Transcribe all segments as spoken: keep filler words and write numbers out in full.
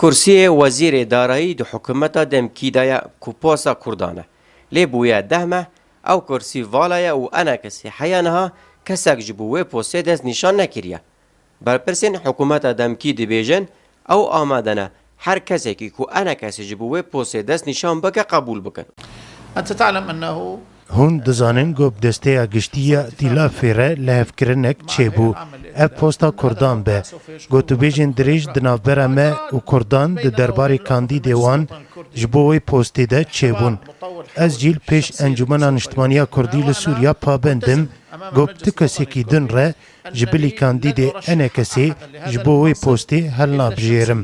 Kursiyê wezîrê darayî di hikûmeta demkî de ye ku posta Kurdan e. Lê bûye deh meh ew kursî vala ye û enekesê heya niha kesek ji bo wê postê destnîşan nekiriye. Berpirsên hikûmeta demkî dibêjin, ew amade ne her kesekî ku enekesê ji bo wê postê destnîşan bike qebûl bikin. أنت تعلم أنه Hûn dizanin ku bi desteya giştî ya Îtîlafê re lihevkirinek çêbû. Ev posta Kurdan be. Gotûbêjên dirêj di navbera me û Kurdan di derbarê kandîdê wan ji bo wê postê de çêbûn. Ez jî li pêş Encûmena Niştimaniya Kurdî li Sûriya pabend im ku bi tu kesekî din re ji bilî kandîdê enekesê ji bo wê postê helnabijêrim.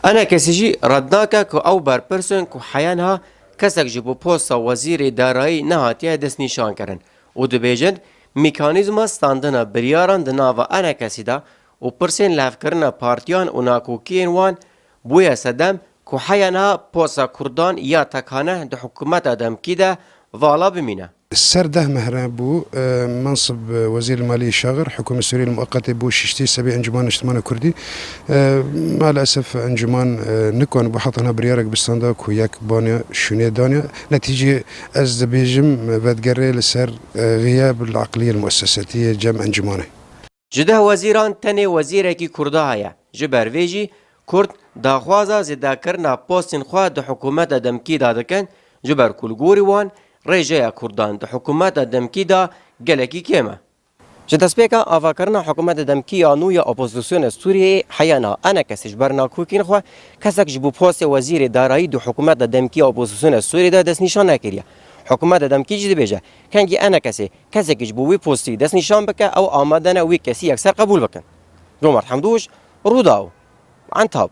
Enekesî jî red nake ku ew berpirs in ku heya niha kesek ji bo posta wezîrê darayî nehatiye destnîşankirin û dibêjin, mîkanîzma standina biryaran di nava enekesî de û pirsên lihevkirina partiyan û nakokiyên wan bûye sedem ku heya niha posta Kurdan ya tekane di hikûmeta demkî de vala bimîne. Ser deh meh re bû mensib Wezîrê Maliyê şaxir, hikûmê Sûriyê li muqetê bû şiştî sebê Encûmana Niştimana Kurdî. Maalesef encûman nikanibû heta niha biryarek bistanda ku yek baniya şûnê daniya. Netîcê ez dibêjim vedigerê li ser xiyab li eqliyê li muessesetî yê cem encûmanê. Ji deh wezîran tenê wezîrekî Kurda heye. Ji ber vê jî Kurd daxwaza zêdekirina postên xwe di hikûmeta demkî de dikin, ji ber ku li gorî wan rêjeya Kurdan di hikûmeta demkî de gelekî kêm e. Ji destpêka avakirina hikûmeta demkî ya nû ya opozisyona Sûriyeyê heya niha enekesê ji ber nakokên xwe kesek ji bo postê wezîrê darayî di hikûmeta demkî ya opozisyona Sûriyê de destnîşan nekiriye. Hikûmeta demkî jî dibêje, kengî enekesê kesekî ji bo wî postî destnîşan bike, ew amade ne wî kesî yekser qebûl bikin. Comert Hemdûş, Rûdaw, Entab.